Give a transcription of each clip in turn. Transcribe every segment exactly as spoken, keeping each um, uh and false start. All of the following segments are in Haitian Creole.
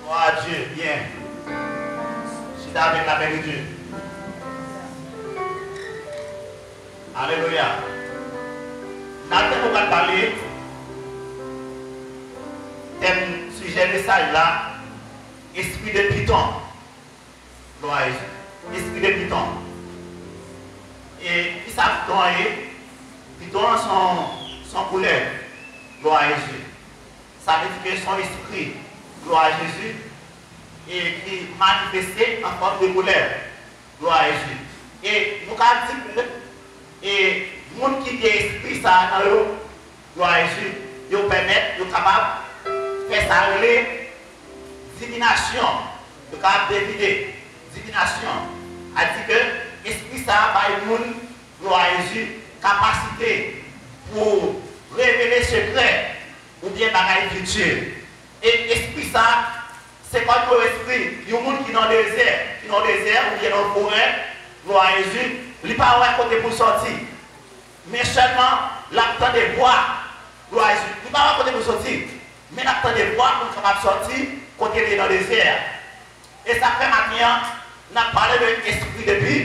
Glwa a Dye, byen. Chita avèk la paix de Dieu. Alelouya. Nan tèm nou pral pale, tèm, sijè mesaj la, espri de piton. Glwa a Jezi. Espri de piton. E kisa piton an ye? Piton an se yon, se yon koulèv. Glwa a Jezi. Sa vle di ke se yon espri, glwa a Jezi, e ki manifeste an fòm de koulèv, glwa a Jezi. E nou ka di ke, e moun ki gen espri sa a nan yo, glwa a Jezi, yo pèmèt, yo kapab fè sa rele divinasyon. Yo kapab devine divinasyon. A di ke espri sa a bay moun, glwa a Jezi, kapasite pou revele sekrè oubyen bagay fiti. E espri sa, se kòm yon espri, yon moun ki nan dezè, ki nan dezè oubyen nan forè, glwa a Jezi, li pa wè kote pou l sòti. Men sèlman, l ap tande vwa, glwa a Jezi. Li pa wè kote pou l sòti, men l ap tande vwa pou l kapab sòti kote l ye nan dezè a. E sa k fè maten an, n ap pale de espri de pi,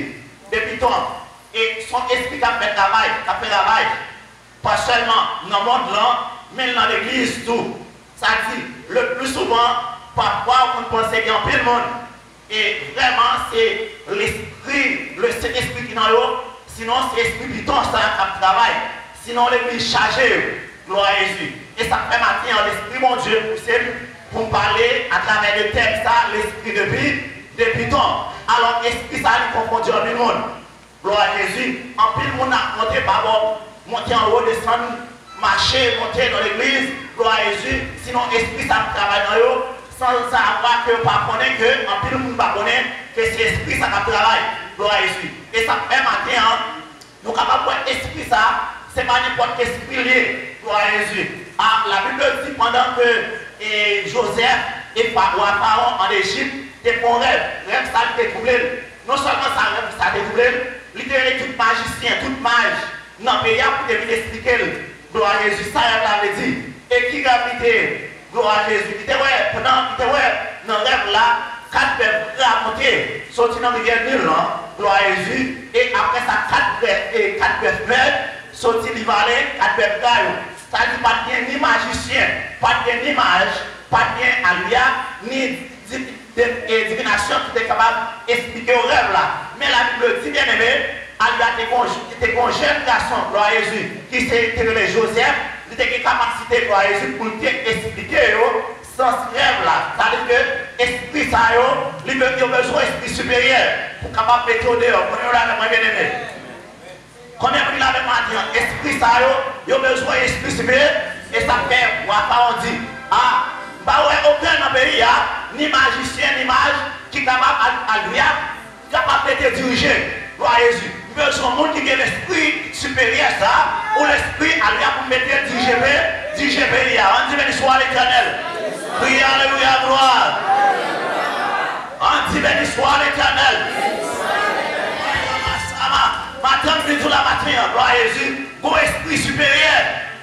de piton. E se yon espri k ap fè travay, k ap fè ravaj. Pa sèlman nan mond lan, men nan legliz tou. Sa di, le pli souvan, pafwa ou konn panse gen anpil moun. E vrèman, se lespri, le Sentespri ki nan yo, sinon se espri piton sa k ap travay. Sinon legliz chaje yo. Glwa a Jezi. E sa k fè maten an, Lespri Bondye pouse m pou m pale atravè de tèm sa, lespri de pi, de piton. Alò, espri sa li konfondi anpil moun. Glwa a Jezi. Anpil moun ap monte pa bò, monte anwo, desann, mache, monte nan legliz. Glwa a Jezi. Sinon, espri sa ap travay nan yo, san sa ap ke yo pa konnen ke, anpil moun pa konnen ke se espri sa k ap travay. Glwa a Jezi. E sa k fè maten an, nou kapab wè espri sa, se pa nenpòt espri l ye. Glwa a Jezi. A, Labib di pandan ke, e, Jozèf e fa-, wa Fawon an Ejip te fè yon rèv, rèv sa li te twouble l. Non sèlman sa, rèv sa te twouble l, li te rele tout majisyen, tout maj nan peyi a pou te vin esplike l. Glwa a Jezi, sa rèv la vle di. E ki rèv li te ye? Glwa a Jezi. Li te wè, pandan li te wè nan rèv la, kat bèf gra monte, soti nan rivyè Nil lan, glwa a Jezi, e apre sa, kat bèf, e kat bèf mèg soti li vale kat bèf gra yo. Sa di pa t gen ni majisyen, pa t gen ni maj, pa t gen alya, ni di-, de-, e divinasyon ki te kapab esplike yo rèv la. Men Labib di, byeneme, alya te gon, te gon jèn gason, glwa a Jezi, ki se, te rele Jozèf, li te gen kapasite, glwa a Jezi, pou l te esplike yo sans rèv la. Sa vle di ke espri sa yo, li be-, yo bezwen espri siperyè pou kapab mete yo deyò. Konbyen moun la avè mwen, byeneme? Konbyen moun la avè mwen maten an? Espri sa yo, yo bezwen espri siperyè. E sa fè wa Fawon di, a, m pa wè okenn nan peyi a, ni majisyen, ni maj, ki kapab al, al, kapab mete dirije. Glwa a Jezi. M bezwen yon moun ki gen lespri siperyè sa, ou lespri alya pou mete dirije pe-, dirije peyi a. Ann di, beni swa Letènèl. Kriye alelouya, glwa. Ann di, beni swa Letènèl. Madanm vin sou la maten an, glwa a Jezi. Gon espri siperyè,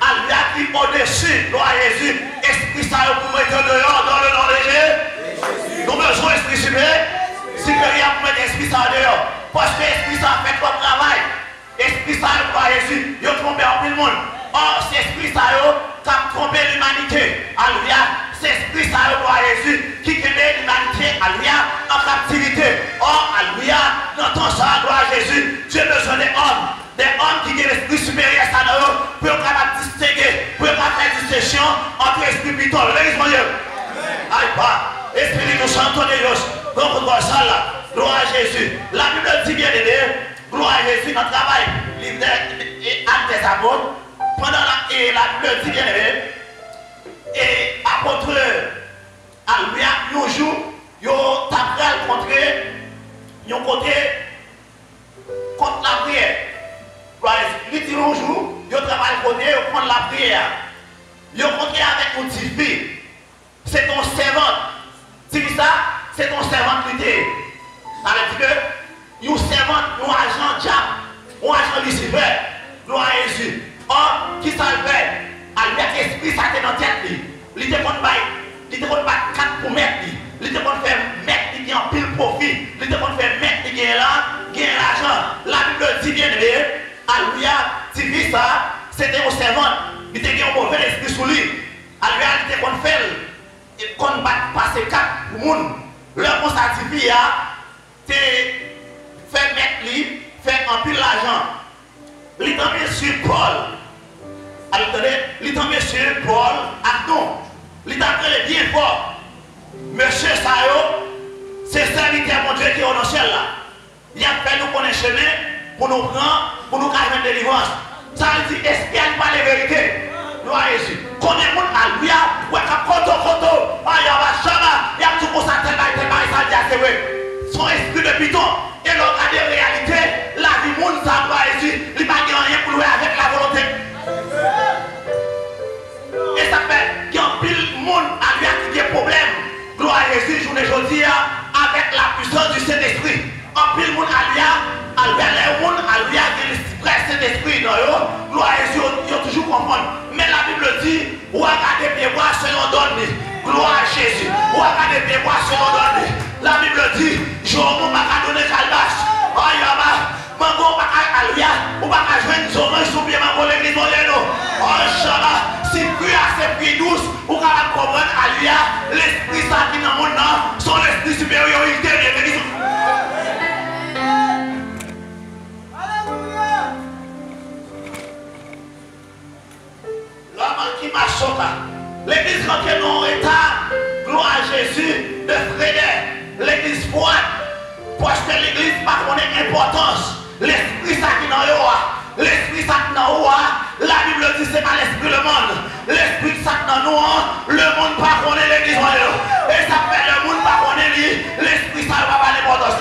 alya ki odesi, glwa a Jezi. Espri sa yo pou mete deyò, dans le nom de Jésus. Nou bezwen espri sipe-, siperyè pou mete espri sa deyò. Paske espri sa fè twòp travay. Espri sa yo, glwa a Jezi, yo twonpe anpil moun. Ò, se espri sa yo k ap twonpe limanite. Alelouya. Se espri sa yo, glwa a Jezi, ki kenbe limanite, alelouya, an kaptivite. Ò, alelouya, nan tan sa a, glwa a Jezi, Dye bezwen de òm. De òm ki gen lespri siperyè sa nan yo, pou yo kapab distenge, pou yo kapab fè distenksyon ant espri piton. Legliz Bondye. Ay, pa. Espiritu Santo de Dios. Pran kontwòl sal la. Glwa a Jezi. Labib di, byeneme, glwa a Jezi nan travay. Liv de, e, Actes des Apôtres. Pandan la, e, Labib di, byeneme, e, apot, alelouya, yon jou, yo ta pral kontre yon kote kont lapriyè. Li di yon jou, yo t ap al kote yo kont lapriyè a. Yo kontre avèk yon tifi. Se t on sèvant. Tifi sa, se t on sèvant li te ye. Sa vle di ke yon sèvant, yon ajan dyab, yon ajan Lisifè. Glwa a Jezi. Ò, kisa l fè? Alè espri sa te nan tèt li. Li te konn bay, li te konn bat kat pou mèt li. Alwiya, tifi sa, se te yon sèvant. Li te gen yon move lespri sou li. Alwiya, li te konn fè l, e konn bat pase kat pou moun. Lè konsa, tifi a te fè mèt li fè anpil lajan. Li t an mesye Pòl. Alo, tande, li t an mesye Pòl ak nou. Li t ap rele byen fò. Mesye sa yo, se sèvitè Bondye ki yo nan syèl la. Y ap fè nou konnen chemen pou nou pran, pou nou ka jwenn delivrans. Sa vle di, espri a li pale verite. Glwa a Jezi. Konbyen moun, alelouya, w wè k ap koto, koto, ayaba, chaba, y ap di w konsa, tèl bagay, tèl bagay, sa l di a se vre. Se yon espri de piton. E lè w gade reyalite lavi moun sa, glwa a Jezi, li pa gen anyen pou l wè avèk lavolonte. E sa fè gen anpil moun, alelouya, ki gen pwoblèm, glwa a Jezi, jounen jodi a, avèk la puissance du Saint-Esprit. Anpil moun, alelouya, alelouya, lè yon moun, alelouya, gen Frè Sentespri nan yo, glwa a Jezi, yo, yo toujou konprann. Men Labib di, ou a gade pyebwa selon dòn li. Glwa a Jezi. Ou a gade pyebwa selon dòn li. Labib di, jomo pa ka donnen kalbas. Ayaba, mango pa ka, alelouya, ou pa ka jwenn zoranj sou pye mango legliz Bondye nou. Oh, chaba, si fwi a se fwi dous, ou kapab konprann, alelouya, lespri sa ki nan moun nan, se yon lespri siperyorite, byen legliz. Alelouya! Lama ki masoka. Legliz rantre nan yon eta, glwa a Jezi, de frede. Legliz fwad. Paske legliz pa konnen enpòtans lespri sa ki nan yo a. Lespri sa ki nan ou a, Labib di se pa lespri lemonn. Lespri sa ki nan nou an, lemonn pa konnen legliz mwen yo. E sa fè lemonn pa konnen li, lespri sa yo pa ba l enpòtans.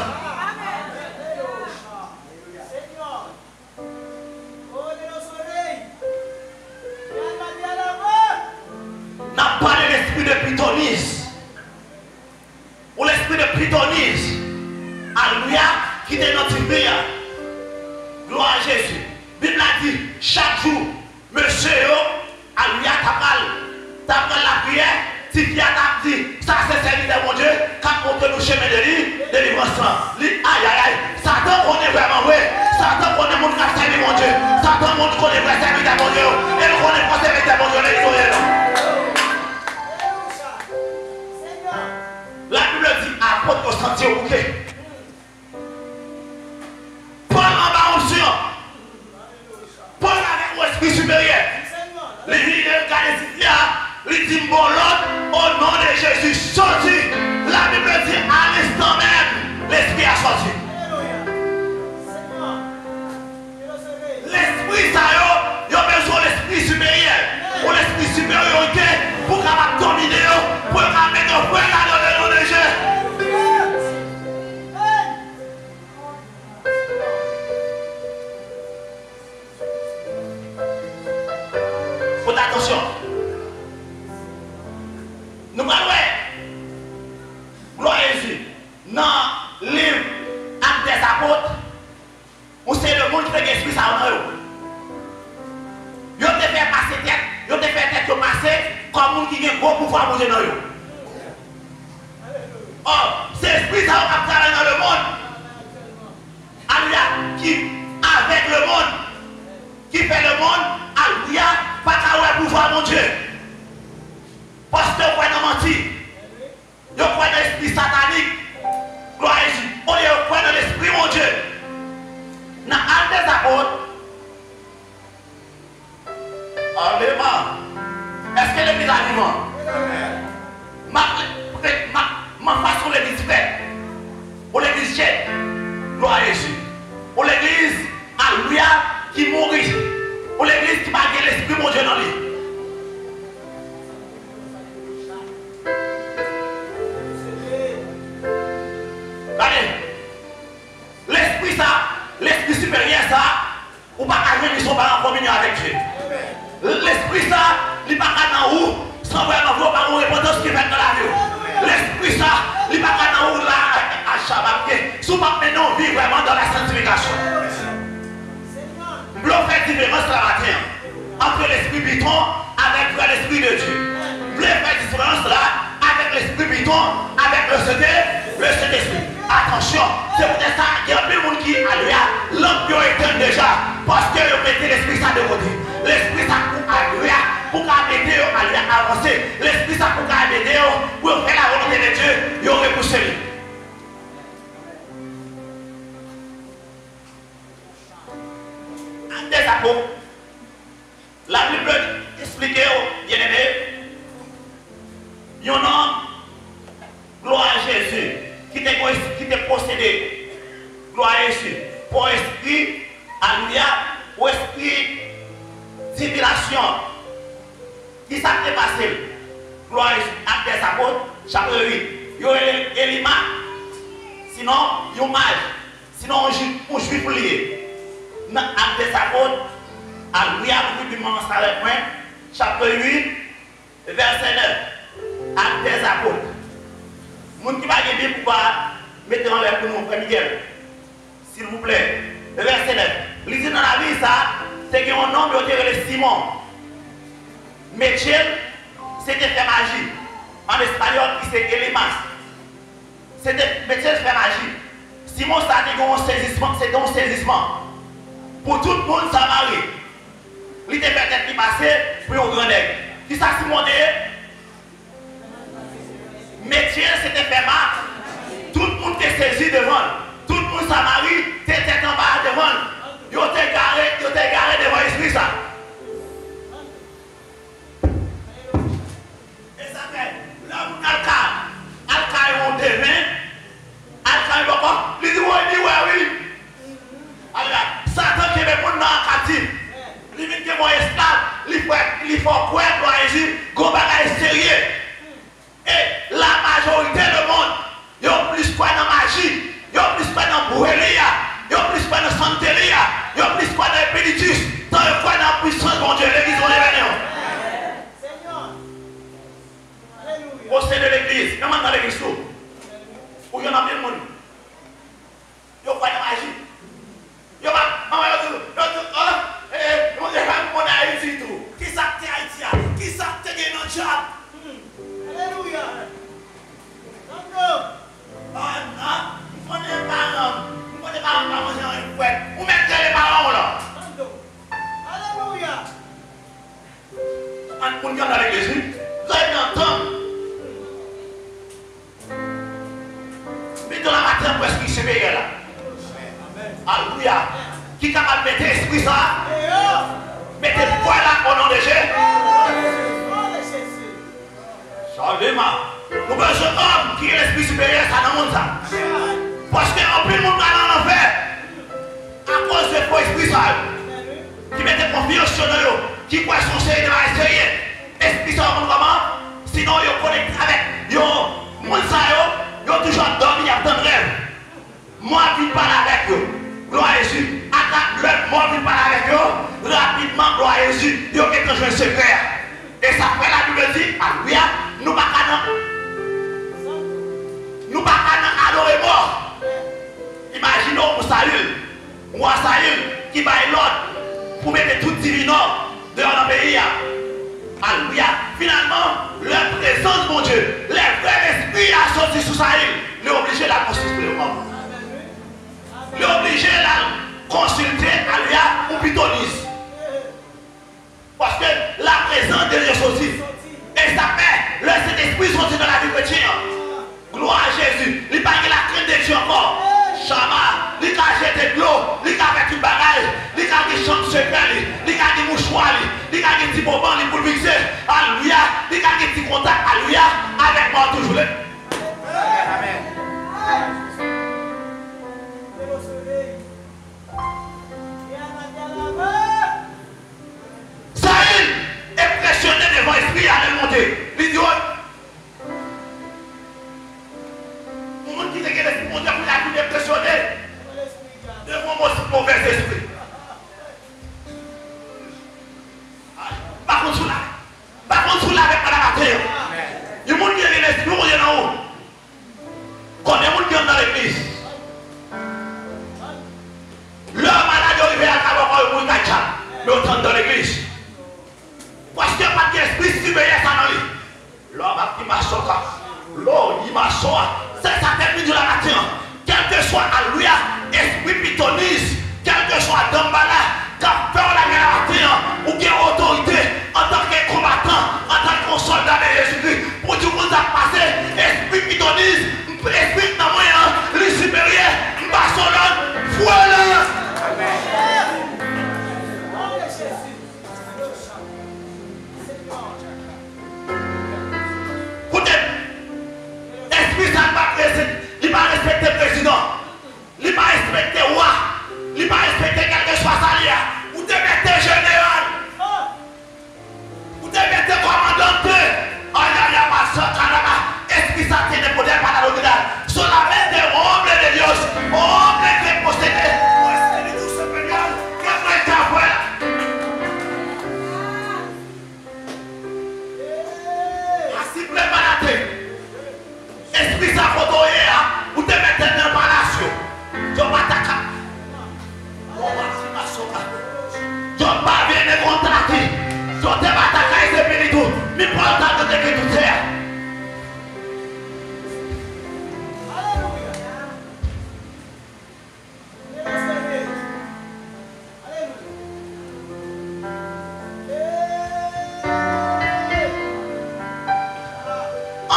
N ap pale lespri de pitoniz. Ou lespri de pitoniz. Alelouya. Ki te nan tifi a. Glwa a Jezi. Bib la di, chak jou, mesye yo, alelouya, ta pral, ta pral lapriyè, tifi a t ap di, sa se sèvitè Bondye k ap montre nou chemen de li, delivrans lan. Li, ayayay, Satan konnen vrèman vre. Satan konnen moun k ap sèvi Bondye. Satan moun konnen vrè sèvitè Bondye yo. E l konnen fo sèvitè Bondye yo, legliz Bondye yo. Labib di, apot yo santi yo bouke. Pòl anba onksyon. Pòl avèk yon espri siperyè. Li vini, li gade tifi a, li di, m ba w lòd, o non de Jezi, soti. Labib di, a lenstan menm, lespri a sòti. Lespri sa yo, yo bezwen yon lespri siperyè, yon lespri siperyorite pou kapab domine yo, pou yo kapab mete yo frè ladan le non de Jezi. Fout atansyon. Nou pral wè. Glwa a Jezi. Nan liv Actes des Apôtres, yon seri de moun ki te gen espri sa yo nan yo. Yo te fè pase tèt, yo te fè tèt yo pase kòm moun ki gen gwo pouvwa Bondye nan yo. Ò, se espri sa yo k ap travay nan lemonn. Alelouya, ki avèg lemonn, ki fè lemonn, alelouya, pa ka wè pouvwa Bondye. Paske yo kwè nan manti. Yo kwè nan espri satanik. Glwa a Jezi. Olye yo kwè nan lespri Bondye. Nan Actes des Apôtres, Alema. Èske legliz la vivan? M ap, m ap, m ap fas yon legliz fèt. Yon legliz djèt. Glwa a Jezi. Yon legliz, alelouya, ki mouri. Yon legliz ki pa gen lespri Bondye nan li. Gade. Lespri sa, lespri siperyè sa, ou pa ka jwenn li si w pa an kominyon avèk Dye. Lespri sa, li pa ka nan ou san vrèman vre w pa gen yon repantans ki fèt nan lavi w. Lespri sa, li pa ka nan ou la, a, a, a, chabapke, si w pa mennen yon vi vrèman dans la sanctification. M vle w fè diferans la maten an ant lespri piton avèk vrè lespri de Dye. M vle fè diferans la avèk lespri piton avèk le Sentespri. Atansyon, se poutèt sa gen anpil moun ki, alelouya, lanp yo etenn deja. Paske yo kote. Lespri sa pou Alléluia, pou ka ede yo Alléluia avanse. Lespri sa pou ka ede yo pou yo fè la volonté de Dieu, yo repouse li. Actes des Apôtres. Labib esplike w, byeneme, yon nonm, glwa a Jezi, ki te, ki te posede, glwa a Jezi, pou espri, alelouya, pou espri divinasyon. Kisa k te pase l? Glwa a Jezi, Actes des Apôtres, chapitre huit. Yo rele l Elimas, sinon yon maj. Sinon, yon Jwif, yon Jwif li ye. Nan Actes des Apôtres, alelouya, nou pi byen ansanm avèk mwen, chapitre huit, verset neuf. Actes des Apôtres. Moun ki pa gen Bib, ou ka mete anlè pou nou, frè Miguel. Silvouplè. Verset neuf. Li di nan lavil sa, te gen yon nonm yo te rele Simon. Metye l, se te fè maji. An espayòl, ki se Elimas. Se te, metye l fè maji. Simon sa te gen yon sezisman, se te yon sezisman. Pou tout moun Samari. Li te fè tèt li pase pou yon gran nèg. Kisa Simon te ye? Metye l se te fè maji. Tout moun te sezi devan l. Tout moun Samari te tèt anba devan l. Yo te gare, yo te gare devan espri sa. E sa fè, lè moun al ka, al kay yon deven, al kay yon bòkò, li di, woy, li wè, wi. Alelouya. Satan kenbe moun nan an kaptif. Li vin gen yon esklav, li fè, li fè w kwè, glwa a Jezi, gon bagay serye. E la majorite lemonn, yo plis kwè nan maji, yo plis kwè nan bwele a, yo plis kwè nan santeria, yo plis kwè nan espiritis, tan yo kwè nan pwisans Bondye, legliz Bondye beni w. Au sein de l'église, menm anndan legliz tou. Ou jwenn anpil moun. Yo kwè nan maji. Yo pa, manman yo di, yo di, oh, eh, eh, Bondye pa konn Ayiti tou. Kisa k te Ayiti a? Kisa k te gen nan dyab? Hmm. Alelouya. Tande. Ah, ah, m konnen paran m. M konnen paran m pa manje anyen frèt. Ou mèt rele paran w lan. Tande. Alelouya. Ann moun ki anndan legliz, wi. Zòrèy nan tann. Pito la maten pou espri siperyè la. Alelouya. Ki kapab mete espri sa a. Mete pwa la o non de Jezi. Salema. Nou bezwen òm ki gen lespri siperyè sa nan moun sa. Paske anpil moun pral nan lanfè. Akoz de fo espri sa yo, ki mete konfyans yo nan yo, ki kwè se yon seri de bagay serye. Espri sa yo konn kòman? Sinon yo konekte avèk yo. Moun sa yo, yo toujou ap dòmi, y ap tann rèv. Mò ap vin pale avèk yo. Glwa a Jezi. Ata lè mò vin pale avèk yo, rapidman, glwa a Jezi, yo gentan jwenn sekrè a. E sa fè Labib di, alelouya, nou pa ka nan, nou pa ka nan adore mò. Imajine w pou Sayil, wa Sayil ki bay lòd pou mete tout divinò deyò nan peyi a. Alelouya. Finalman, lè prezans Bondye, lè vrè lespri a soti sou Sayil, li oblije l al konsilte yon mò. Li oblije l al konsilte, alelouya, yon pitoniz. Paske la prezans de Dye soti. E sa fè, lè Sentespri soti nan lavi kretyen an, glwa a Jezi, li pa gen lakrent de Dye ankò. Chama, li ka jete dlo, li ka fè tout bagay, li ka gen chanm sekrè li, li ka gen mouchwa li, li ka gen ti boban li pou l fikse, alelouya, li ka gen ti kontak, alelouya, avèk mò toujou. Amèn. Sayil enpresyone devan espri a lè l monte. Li di, oh, yon moun ki te gen lespri Bondye pou l al vin enpresyone devan yon mo-, movèz espri. Pa konn sou la, pa konn sou la avèk madam atè. Yon moun ki te gen lespri Bondye nan ou. Konbyen moun ki anndan legliz? Lè malad yo rive al ka bò kò yo mouri kay dyab, men yo t anndan legliz. Paske pa t gen espri siveye sa nan li. Lò m ap di masoka, lò yi masoa, se sa tèt li di la maten an. Kèlkeswa Tè pa ta ka ese beni tou, men pral ta tande ke tou tè a.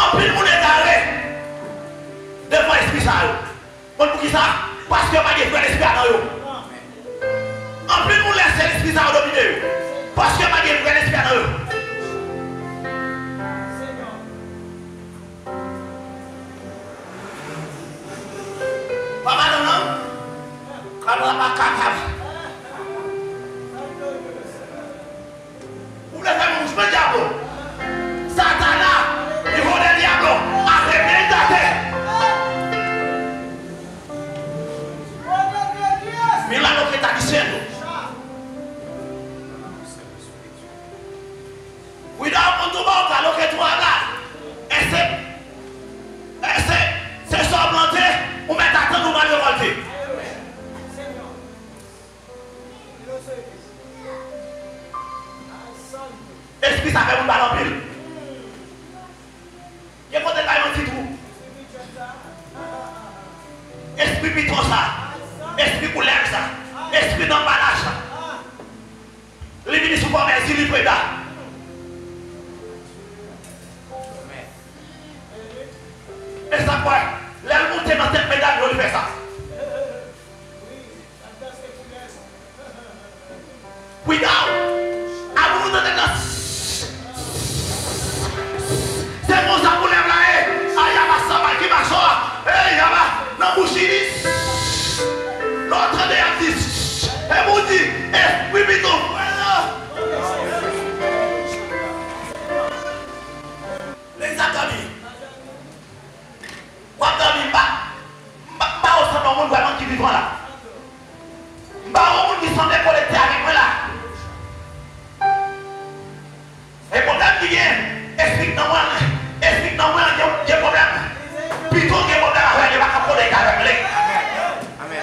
Anpil moun egare devan espri sa yo. Konn poukisa? Paske yo pa gen vrè lespri a nan yo. Anpil moun lèse lespri sa yo domine yo. Paske yo pa gen vrè lespri a nan yo. Pa madan nan. Kabra pa kakab. Ou vle fè moun jwenn dyab ou. Satana, hijo del diablo, arrepiéntate. Mira lo que está diciendo. Cuidado con tu boca, lo que tú hablas. Ese, ese, se sa w plante, ou mèt atann ou pral rekòlte. Espri sa fè moun pale anpil. Gen kote l bay manti tou. Espri piton sa, espri koulèv sa, espri nanbalaj sa. Li vini sou fòm Èzi li preda. E sa kwè, lè l moute nan tèt medam yo, li fè sa. Kwidado! Amoun ou tande nan. Se konsa pou lèv la ye. Ayaba samba ki maso a. Ey, yaba, nan bouch li. Lè w tande y ap di. E pou di, espri pito. Lè sa dòmi. W ap dòmi, m pa, m pa, m pa wè w sanble yon moun vrèman ki vivan la. M pa wè yon moun ki sanble konekte avèk mwen la. E pwoblèm ki gen, espri nan mwen, espri nan mwen gen, gen pwoblèm. Pito gen pwoblèm avè l, yo pa ka konekte avèk mwen. Amèn. Amèn.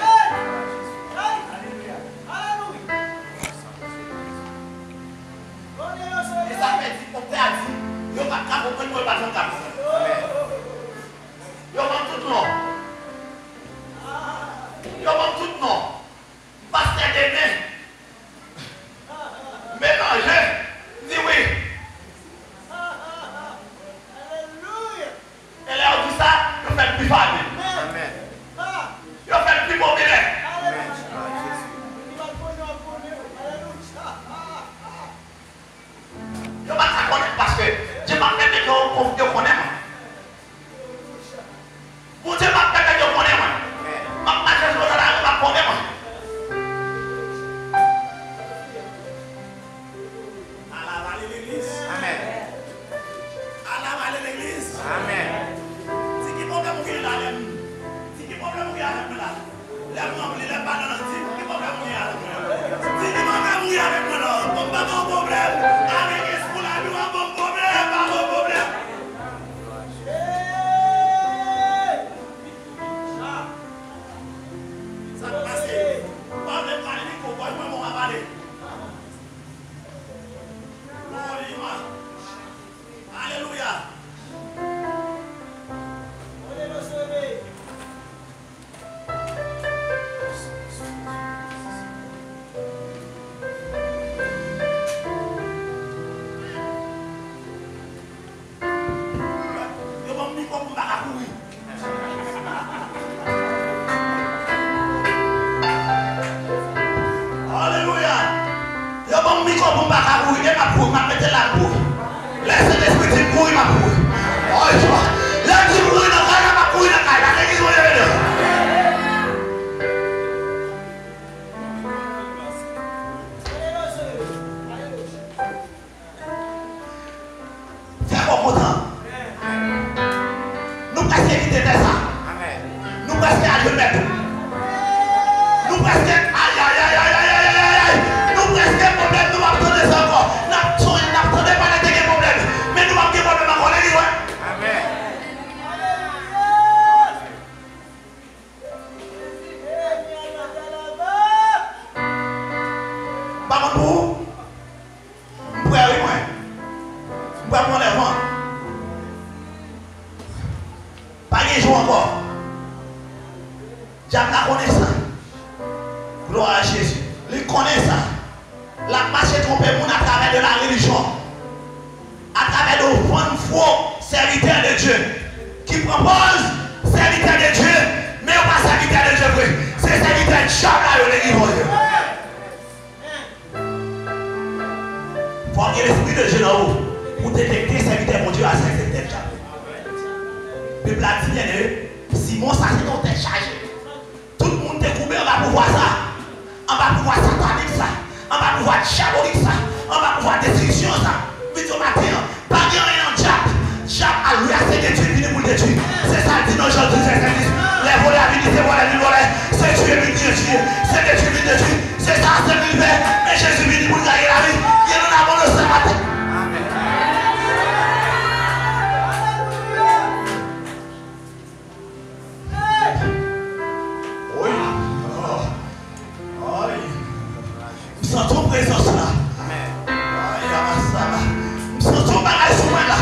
E sa fè di, pwofèt a di, yo pa ka konprann mwen, yo pa janm ka konprann. Amèn. Yo ban m tout non. Yo ban m tout non. Pastè Demen. Melanje. M di wi. E lè yo di sa, yo fè l pi fame. Amèn. Yo fè l pi popilè. Amèn. Yo pa ka konnen m paske Dye p ap pèmèt yo, yo konnen mwen. Bondye p ap pèmèt yo konnen mwen. M ap mache sou lari, yo p ap konnen mwen. Alaba legliz. Amèn. Alaba legliz. Amèn. Di ki pwoblèm ou gen la menm. Di ki pwoblèm ou gen avèk mwen la. Lè m ranpli, lè m pa nan, di ki pwoblèm ou gen avèk mwen la. Di ki pwoblèm ou gen avèk mwen la. Bon, m pa gen yon pwoblèm avèk espri lavi a, bon pwoblèm, pa bon pwoblèm. Sa k pase? Ou pa vle pale mikwo, bòy mwen, mwen pa pale. Alelouya. Yo ban m mikwo pou m pa ka kouri. Alelouya. Yo ban m mikwo pou m pa ka kouri. E m ap kouri, m ap mete l la pou. Lè Sentespri di m kouri, m ap kouri. Oy, lè l di m kouri nan kay la, m ap kouri nan kay la. Legliz mwen reveni. Fè kò kontan. Nou prèske kite tè sa. Nou prèske admèt. Nou prèske, ay, ay, ay. Nou prèske pwoblèm, nou p ap tande sa ankò. N ap sonje, n ap tande pale te gen pwoblèm. Men nou p ap gen pwoblèm ankò. Legliz, wè. Amèn. M pa konn pou ou. M prè wi, m jou ankò. Dyab la konnen sa. Glwa a Jezi. Li konnen sa. L ap mache twonpe moun atravè de la religion, atravè de yon bann fo sèvitè de Dye ki pran pòz sèvitè de Dye, men yo pa sèvitè de Dye vre. Se sèvitè dyab la yo, legliz Bondye. Fò w gen lespri de Dye nan ou pou detekte sèvitè Bondye a sèvitè dyab. Bib la di, byeneme, Simon sa se te yon tèt chaje. Tout moun te koube anba pouvwa sa, anba pouvwa satanik sa, anba pouvwa dyabolik sa, anba pouvwa destriksyon sa. Vin yon maten an, pa gen anyen nan dyab. Dyab a lwe a se detwi vini pou l detwi. Se sa l di nan Jan douz vèsè dis. Lè vòlè a vini, se vòlè li vòlè, se tiye vin tiye, se detwi vin detwi. Se sa sèl li fè. Men Jezi vini pou l gaye lavi. Gen nou nan bon nan sa maten. Wi. Ay. M santi yon prezans la. Ay, amasama. M santi yon bagay sou mwen la.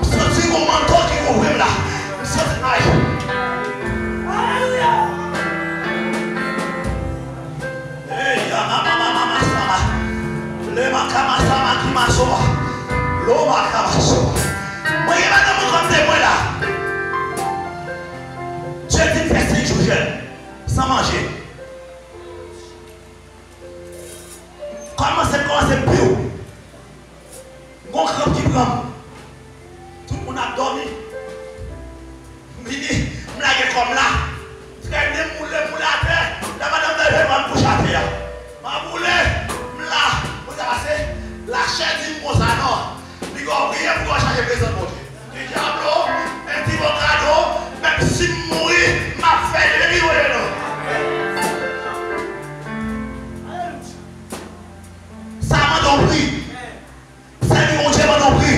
M santi yon manto ki kouvri m la. M santi, ay. Alelouya. Hey, ya, mama, mama, masama. Le makama sama ki maso. Lo makama so. Mwen gen madanm mwen kòm temwen la. Dye di m fè senk jou jèn, san manje. Kòmanse, m kòmanse piw. M gon kranp ki pran m. Tout moun ap dòmi. M vini, m lage kò m la. M trennen, m woule, m woule atè. Lè madanm nan leve, m kouche atè a. M ap woule, m la. Konsa pase, lachè di m konsa non. Piga w priye, piga w chache prezans Bondye. Diablo, menti bokado, menm si m mouri, m ap fè li, li voye non. Sa mande w pri. Sèvi Bondye mande w pri.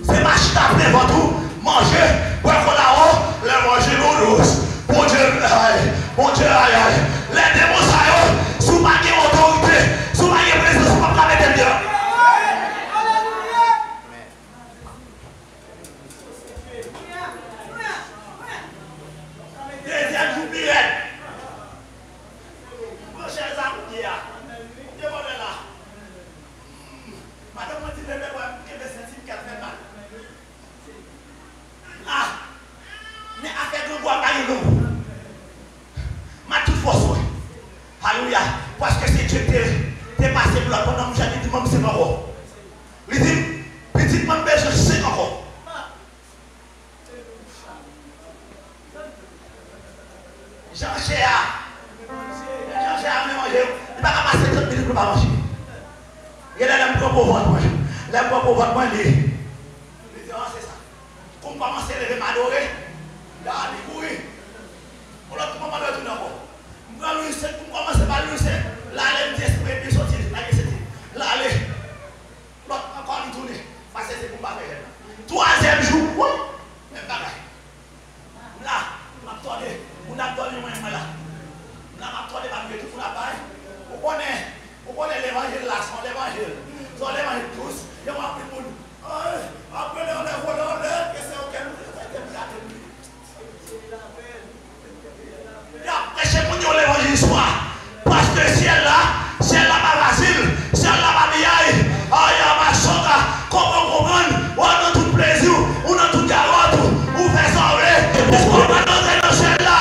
Se pa chita plen vant ou, manje, bwè kola w, lè manje noudous. Bondye, ay, Bondye, ay, ay. Lè demon sa yo, si w pa gen otorite, si w pa gen prezans, ou p ap ka mete l deyò. Dezyèm jou pi rèd. Pran chèz la kounye a. Kote vòlè la? Madanm mwen di leve bò m kenbe senti m kè l fè mal. Ah! Men afè grangou a pa gen grangou. M a tout fòs mwen. Alelouya. Paske se Dye ki te, te pase pou lòt pandan m jèn, li di m, "Manmi, se m ankò." Li di m, "Pitit mwen, m bezwen senk ankò." Jan chè a, jan chè a renmen manje, li pa ka pase trant minit pou l pa manje. Genlè lè m pran po vant mwen, lè m pran po vant mwen, li, li di, "Ah, se sa." Kou m kòmanse leve m adore, la, li kouri. Yon lòt kou m ap retounen ankò. M pran lwil sent, kou m kòmanse ba l lwil sent, l ale, m di, "Espri enpye soti, lage senti." L ale. Lòt ankò li tounen. Pase se pou m pa fè jèn nan. Twazyèm jou, wi, menm bagay. M la, m ap tòde. Moun ap tòde mwen, mwen la. M la, m ap tòde, m ap veye tout moun ap bay. Ou konnen, ou konnen levanjil la, se yon levanjil. Se yon levanjil dous, gen anpil moun. Ay, apre lè, lè, vòlè, lè, ke se yo kè nou, se te pou gate nou. Y ap preche moun yo levanjil swa. Paske syèl la, syèl la pa fasil, syèl la pa piyay. Aya masoka, konprann, konprann, w nan tout plezi w, ou nan tout gawòt ou, ou fè sa w vle, ou pa ka antre nan syèl la.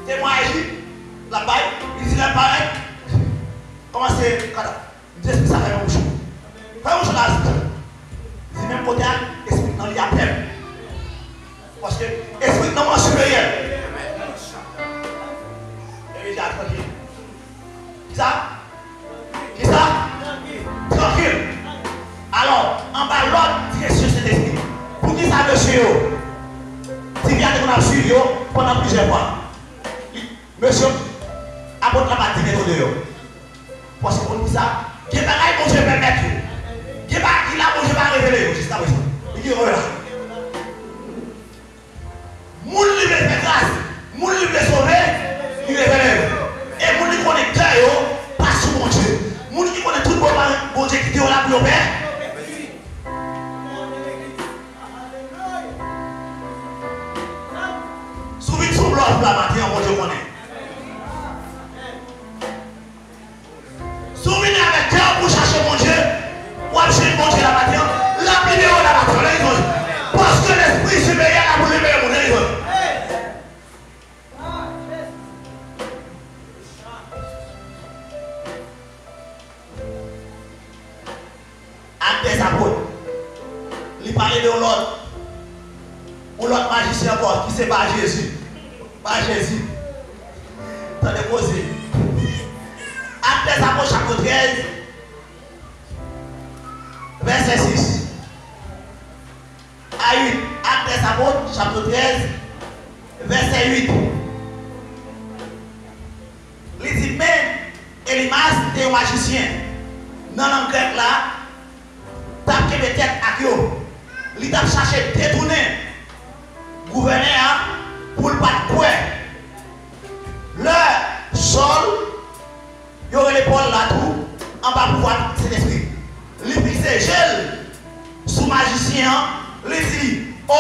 Temwayaj li, l ap bay, li di lè l parèt, kòmanse kata. M di espri sa fèmen bouch ou. Fèmen bouch ou la, espri. Di menm kote a, espri nan li a pè m. Paske espri nan mwen siperyè. Epi di a trankil. Kisa? Kisa? Trankil. Alò, anba lòd direksyon Sentespri. Poukisa mesye yo, Divya te konn ap swiv yo pandan plizyè fwa? Li, mesye, apot la pa di met yo deyò. Paske konn kisa? Gen bagay Bondye pèmèt yo. Gen bagay ki la Bondye pa revele yo jiskaprezan. Li gen yo la. Moun li vle fè gras, moun li vle sove, li revele yo. E moun li konnen kè yo pa sou Bondye. Moun ki konnen tout bon bagay Bondye kite yo la pou yo pè. Li pale de yon lòt, yon lòt majisyen ankò ki se Bar Jezi. Bar Jezi. Tande koze. Actes des Apôtres, chaptre trèz, vèsè sis a uit. Actes des Apôtres, chaptre trèz, vèsè uit. Li di, men Elimas te yon majisyen. Nan lang grèk la, t ap kenbe tèt ak yo. Li t ap chache detounen gouvènè a pou l pa t kwè. Lè Sòl, yo rele Pòl la tou, anba pouvwa Sentespri. Li fikse je l sou majisyen an, li di, O,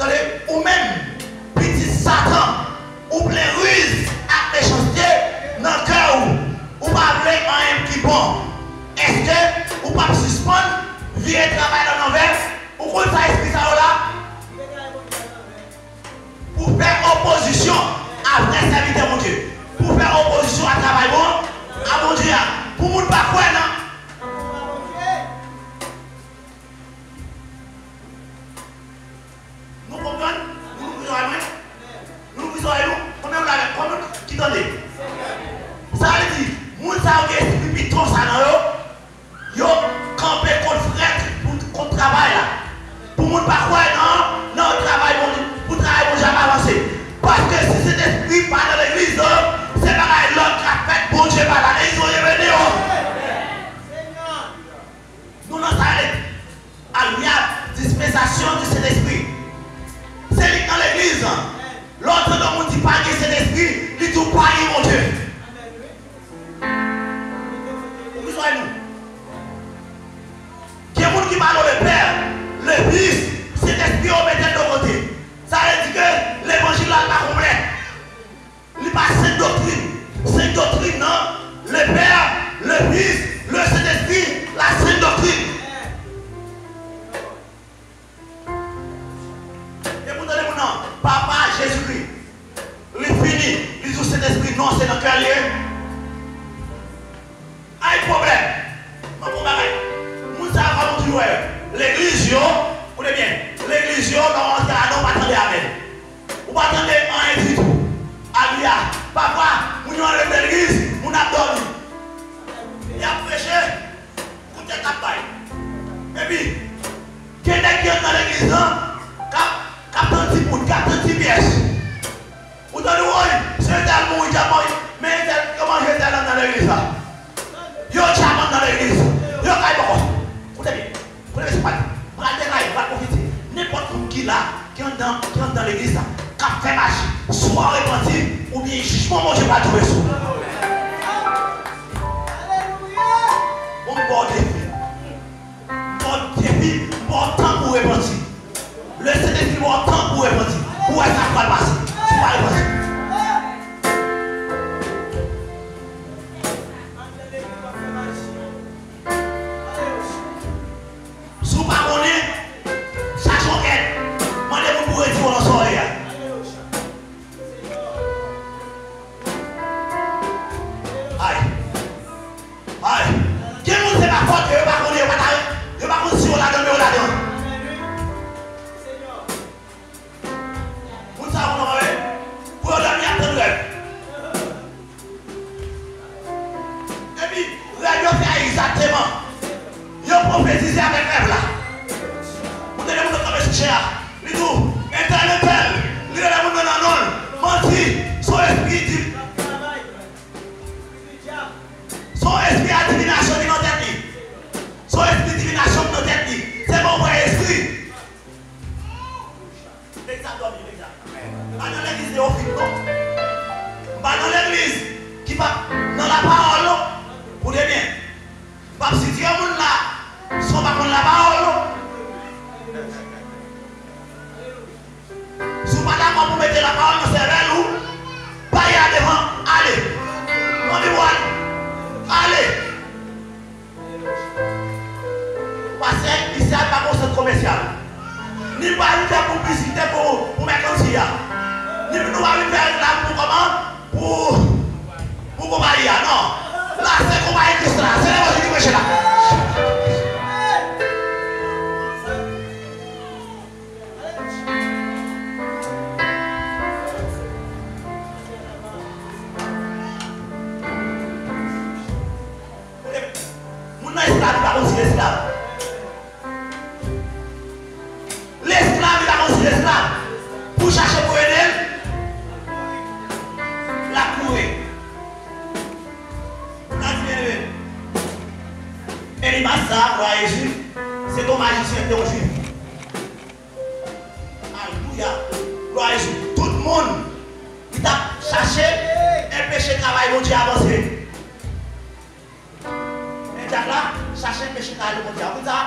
tande, ou menm, pitit Satan, ou plen riz ak mechanste nan kè w, ou pa vle anyen ki bon. Èske ou p ap sispann vire travay la lanvè? Ou konn sa espri sa yo la? Pou fè opozisyon a vrè sèvitè Bondye. Pou fè opozisyon a travay bon, a Bondye a. Pou moun pa kwè nan. Nou konprann? Nou louvri zòrèy mwen? Nou louvri zòrèy nou? Konbyen moun la, konbyen moun ki tande? Sa vle di, moun sa yo gen espri piton sa nan yo, yo kanpe kont frèt, pou, kont travay la. Pou moun pa kwè nan, nan travay Bondye, pou travay Bondye ap avanse. Paske si Sentespri pa nan legliz, se bagay lòt k ap fèt, Bondye pa la. Legliz Bondye vre deyò. Nou nan sa rele, alelouya, dispensasyon di Sentespri. Se li k nan legliz. Lè w tande yon moun di pa gen Sentespri, li di w pa gen Bondye. Ou bezwen nou. Gen moun ki pa non le Pè, le Fis, Sentespri yo mete l de kote. Sa vle di ke levanjil la pa konplè. Li pa senk doktrin. Senk doktrin nan, le Pè, le Fis, le Sentespri, la sent doktrin. Depi w tande moun nan, Papa Jezikri, li fini, li di w Sentespri, non, se nan kè l ye. Ay pwoblèm. Mwen bon bagay. Moun sa yo, kòman w toujou wè yo? Legliz yo, koute byen, legliz yo, lè w antre ladan, w pa tande amèn. Ou pa tande anyen ditou. Alelouya. Pafwa, moun yo antre nan legliz, moun ap dòmi. Y ap preche, koute k ap bay. Epi, gen nèg ki anndan legliz lan, k ap, k ap tann ti poud, k ap tann ti pyès. Ou tande, woy, se entèl mouri, djab manje, men entèl, yo manje entèl anndan legliz la. Yo djab anndan legliz. Yo kay bòkò. Koute byen. Koute byen, se pa pral deraye, pral pwofite. Nenpòt moun ki la, ki anndan, ki anndan legliz la, k ap fè maji, swa w repanti, oubyen jijman Bondye pral tonbe sou ou. Bon, m ba w defi. M ba w defi, m ba w tan pou w repanti. Le Sentespri ba w tan pou w repanti. Pou w wè sa k pral pase. Si w pa repanti. Si w pa konnen, chache yon èd. Mande moun pou redi w nan zòrèy la. Ay. Ay. Gen moun se pa fòt yo, yo pa konnen, yo pa ta, yo pa konn si yo ladan, men yo ladan. Moun sa yo konn anmare, pou yo dòmi y ap tann rèv. Epi, rèv yo fè egzakteman. Yo pwofetize avèk rèv la. Ou tande moun nan kanpe sou chè a. Li di w, entèl, entèl. Li rele moun nan nan non l. Manti. Se yon espri di. Se yon espri adivinasyon ki nan tèt li. Se yon espri divinasyon ki nan tèt li. Se move espri. Legliz ap dòmi, legliz ap. M pa nan legliz neyofit, non. M pa nan legliz ki p ap nan lapawòl, non. Koute byen. M p ap sitire moun la, san w pa konn lapawòl, non. Si w pa dakò pou mete lapawòl nan sèvèl ou, pa y a devan, ale. Mande pou ale. Ale. Paske isi a pa yon sant komèsyal. Ni pa vin fè piblisite pou, pou mèkansi a. Ni nou pa vin fè reklam pou kòman, pou, pou konpayi a. Non. La, se konpayi Kris la. Se levanjil ki preche la. esklav pou chache pou ede l, l ap mouri. Sa di, byeneme, Elimas sa, glwa a Jezi, se te yon majisyen, te yon Jwif. Alelouya. Glwa a Jezi. Tout moun ki t ap chache enpeche travay Bondye avanse. Men djab la chache enpeche travay Bondye avanse.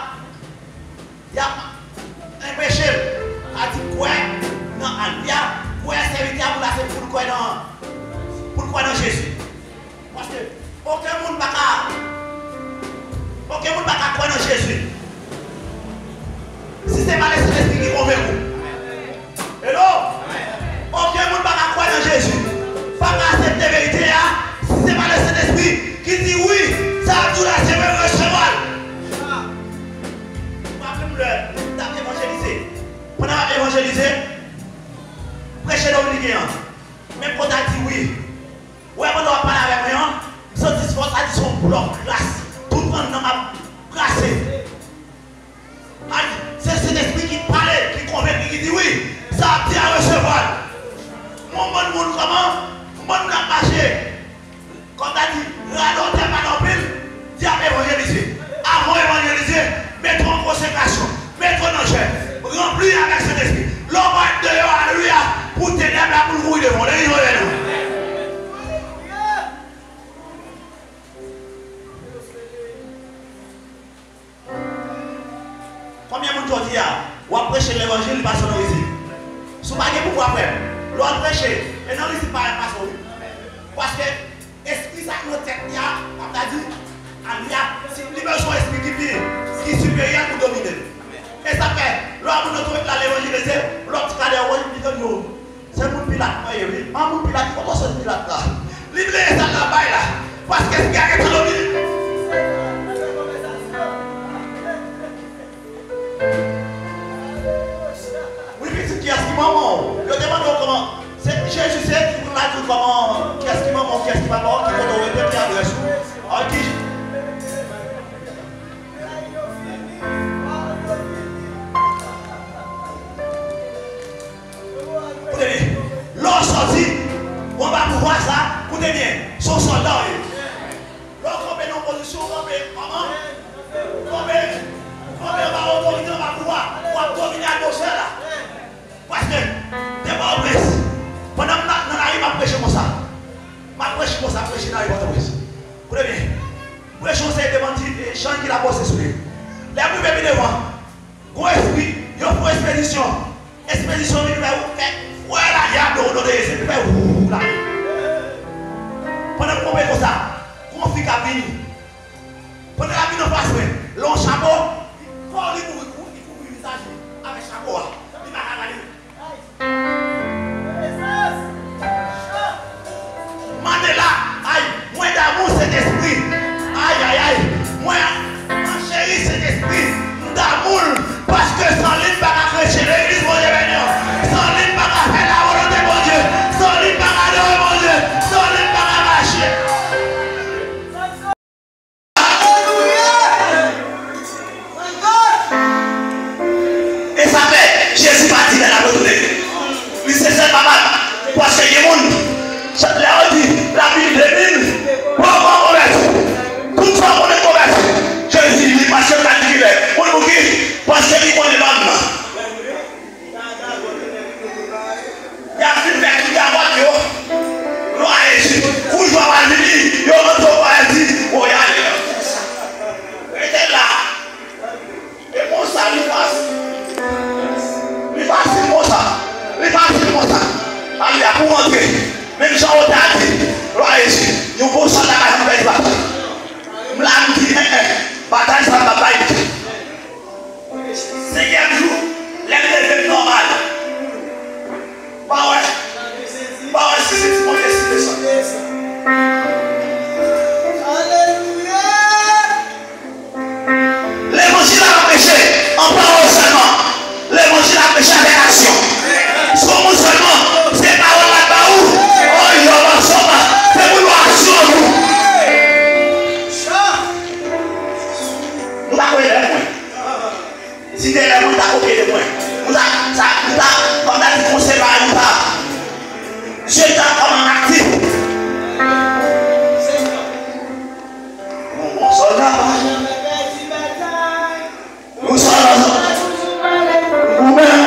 Y ap enpeche l. A di kwè nan al. Y ap kwè sèvitè a pou l ase pou l kwè nan, pou l kwè nan Jezi. Paske okenn moun pa ka, okenn moun pa ka kwè nan Jezi si se pa Lèsentespri ki konvenk ou. Hello? Okenn moun pa ka kwè nan Jezi, pa ka aksepte verite a, si se pa Lèsentespri ki di wi, sa ap di w la se vre, resevwa l. Ou pa menm lè m t ap evanjelize. Pandan m ap evanjelize, preche dominiken an, menm kote a di wi. Ou wè pandan w ap pale avèk mwen an, m santi fòs la di se yon blòk glas. Tout anndan m ap brase. A di, se Sentespri ki pale, ki konvenk li, ki di wi, sa ap di a resevwa l. Yon bann moun kòman, yon bann moun ap mache. Kòm ta di, radòtè pa nan pil, di ap evanjelize. Avan w evanjelize, mete w an konsekrasyon, mete w nan jèn, ranpli avèk Sentespri. Lè w parèt deyò, alelouya, pou tenèb la, pou l kouri devan w. Legliz mwen beni w. Konbyen moun jodi a, w ap preche levanjil, li pase w nan rizik? Si w pa gen pouvwa, frè m, lè w al preche, e nan rizik parèy pase w, wi. Paske espri sa k nan tèt li a, m ap ta di, a li a, si li bezwen yon espri ki pi, ki siperyè pou domine l. E sa fè, lè w ap moun nan twouve l al evanjelize, lòt ti kadè w, li di yo. Se moun Pilat mwen ye, wi. An moun Pilat, ki kote w sot Pilat la? Li bliye sa l ap bay la. Paske si gade tout domine. Wi, pitit, kiyès ki manman w? Yo te mande w kòman. Se Jezi, se ki pou l la di w kòman, kiyès ki manman w, kiyès ki papa w, ki kote w rete, ki adrès ou. An ki Koute byen. Lè w sòti, w anba pouvwa sa, koute byen, se yon sòlda w ye. Lè w kanpe nan yon pozisyon, w kanpe kòman? W kanpe, w kanpe anba otorite, anba pouvwa. W ap domine atmosfè la. Paske, depi w prens, pandan m nan, nan lari, m ap preche konsa. M ap preche konsa, preche nan lari Pòtoprens. Koute byen. M preche yon seri de bandi, e, jan ki la pwosesyon. Lè m rive pi devan, gon espri, yo fè yon espedisyon. Espedisyon vin fè ou fè fwè la, y ap do do de espri fè wou la. Pandan m kanpe konsa, gon fi k ap vini. Pandan l ap vin anfas mwen, l gen yon chapo, li kò li kouvri, li kouvri vizaj li avèk chapo a. Li pa ka gade. Mandela, ay, mwen damou Sentespri. Ay, ay, ay, mwen, mwen cheri Sentespri. M damou l, paske san li m pa ka preche. Legliz, Bondye beni w. San li m pa ka fè lavolonte Bondye. San li m pa ka adore Bondye. San li m pa ka mache. E sa fè, Jezi pa di lè l ap retounen. Li se sèl papa l. Paske gen moun, lè yo di, l ap vini de mil, poko konvèti. Tout sa w konnen konvèti. Jezi di, paske l pa di kilè. Konn pou ki? Paske li konnen bann nan. Y ap vin fè tout gagòt yo. Glwa a Jezi. Kou jou a pral vini, yo rantre o paradi woyal. Rete la. E konsa li fasil. Li fasil konsa. Li fasil konsa. Alelouya, pou rantre. Menm jan w ta di, glwa a Jezi. Yon bon sòlda pa janm pèdi batay. M la, m di, en, en, batay sa m ap bay. Senkyèm jou, lè m leve m nòmal. Pa wè, pa wè si se ti Bondye si desann. Alelouya! Levanjil la pa preche an pawòl sèlman. Levanjil la preche avèk aksyon. Si w moun sèlman, se pawòl la ba ou. Oh, yo, masoma, se pou nou aksyon nou. Nou pa kwè lè mwen. Si te lè mwen ta kote de mwen, Sa, sa, sa, kòm ta di konseye pa ou ta. Zye ta kòman aktif. Bon, bon, sòlda. Yon sòlda. Ou menm.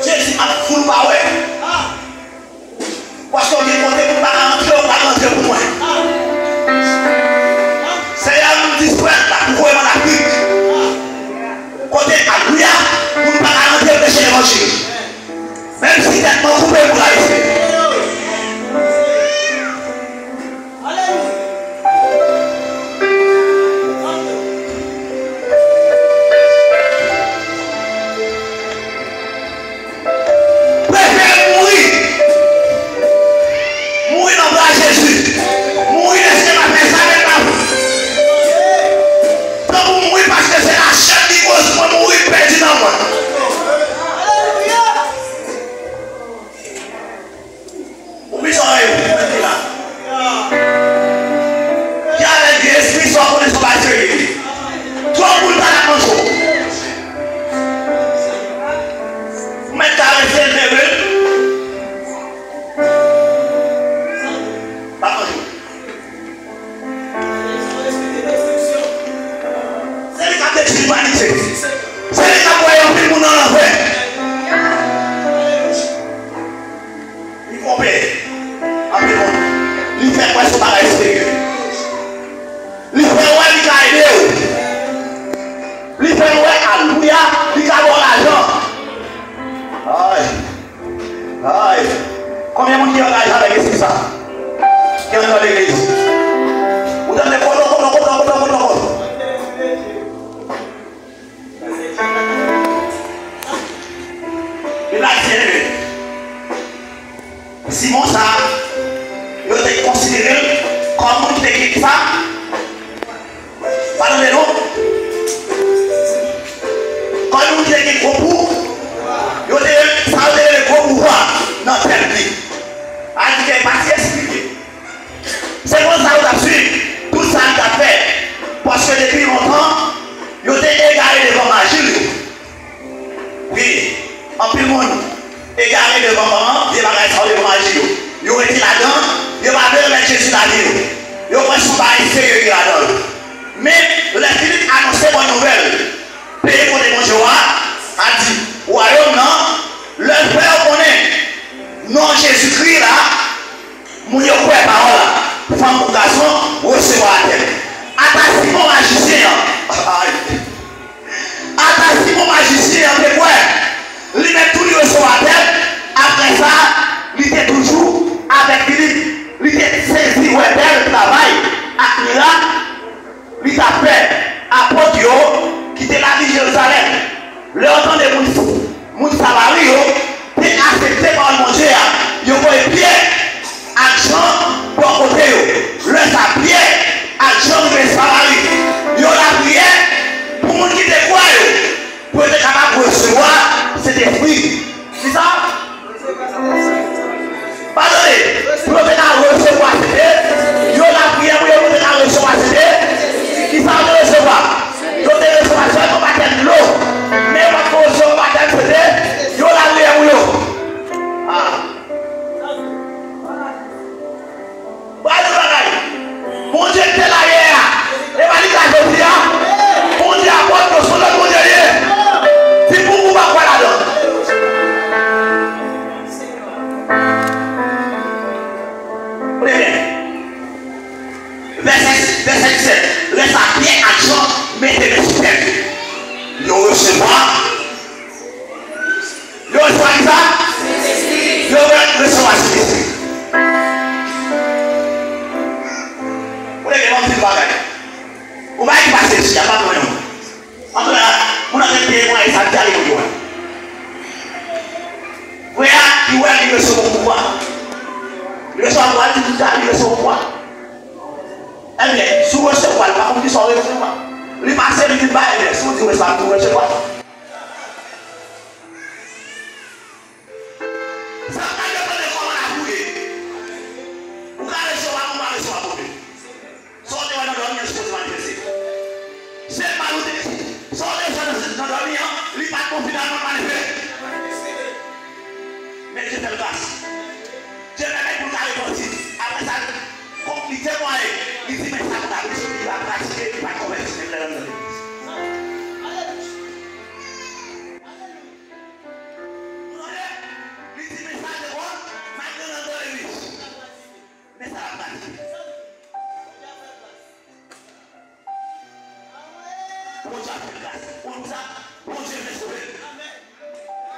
Jezi ap foul pa wè. Paske w gen kote moun pa ka rantre, ou pral rantre pou mwen. Seyè a di frè l ap voye m ann Afrik. Kote, alelouya, moun pa ka rantre preche levanjil. Menm si tèt mwen koupe, m pral rive. Prefere mouri. Mouri nan bra Jezi. Mouri, Lesye pa fè sa, men pa. Tankou mouri paske se lachè ki koz mwen mouri, pèdi nan mwen. Ou plis anyen, ou plis anyen la. Ki avèk vye espri sa w konnen se yon bagay serye. Twòp boul pa t ap manje w. Ou mèt karese l, men vre. Pa manje w. Se li k ap detwi limanite. Se li k ap voye anpil moun nan lanfè. Li twonpe anpil moun. Li fè kwè se yon bagay serye. Li fè wè li ka ede w. Li fè wè, alelouya, li ka ba w lajan. Ay. Ay. Konbyen moun ki angaje avèk espri sa? Ki antre nan legliz? Ou tande koton, koton, koton, koton, koton, koton. Li pa di byeneme. Simon sa, yo te konsidere l kòm moun ki te gen kisa? Pa tande non. Kòm moun ki te gen gwo pou, yo te, sa yo te rele gwo pouvwa nan tèt li. Sa vle di ke li pa t esplike. Se konsa yo t ap swiv tout sa li t ap fè. Paske depi lontan, yo te egare devan maji l yo. Wi, anpil moun egare devan manman, vye bagay sa yo devan maji yo. Yo rete ladan, yo pa vle remèt Jezi lavi yo. Yo kwè se yon bagay serye ki ladan l. Men, lè Filip anonse bòn nouvèl, peyi kote Bondye wa a di, wayòm nan, lè l fè yo konnen non Jezikri la, moun yo kwè pawòl la, fanm kou gason resevwa atè. Ata Simon majisyen an, ay, ata Simon majisyen an te kwè, li menm tou li resevwa atè. Apre sa, li te toujou avèk Filip, li te sezi wè bèl travay ak mirak li t ap fè apot yo ki te laviv Jerizalèm. Lè yo tande moun, moun Samari yo te aksepte pawòl Bondye a, yo voye Pyè ak Jan bò kote yo. Lè sa a, Pyè ak Jan rive Samari. Yo lapriyè pou moun ki te kwè yo, pou yo te kapab resevwa Sentespri. Kisa? Padone, pou yo te ka resevwa Sentespri, yo lapriyè pou yo, pou yo te ka resevwa Sentespri. Kisa yo te resevwa? Yo te resevwa sèlman batèm dlo, men yo pa t ko resevwa batèm Sentespri, yo lapriyè pou yo. Ah. Pral di bagay. Bondye ki te la yè a, e pa li k la jodi a. Bondye apot yo, se yon lòt Bondye li ye. Di pou ou pa kwè ladan. Koute byen. Vèsè, vèsè disèt. Lè sa a, Pyè ak Jan mete men sou tèt yo. Yo resevwa Yo resevwa kisa? Yo resevwa Sentespri. Ou leve yon ti bagay. Ou pa ki pase isi a, pa mwen non. Antouka, moun nan te temwaye sa, di ale moun yo. Frè a, ki wè li resevwa pouvwa. Li resevwa pouvwa, li di, di ale, li resevwa pouvwa. Ebyen, si w resevwa l, pa konn kisa w resevwa. Li pase, li vin ba, ebyen, si w di w resevwa, w resevwa. Sa pa depann de kòman l ap ou ye. Ou ka Finalman, l manifeste. Men Dye fè l gras. Dye pèmèt pou l ka repanti. Apre sa, kòm li temwaye, li di, men sa m ta plis, li pa pratike, li pa konvèti, men l nan legliz. Li di, men sa te bon, malgre l nan legliz. Men sa l ap pratike. Bondye ap fè gras. Ou konn sa? Bondye vle sove.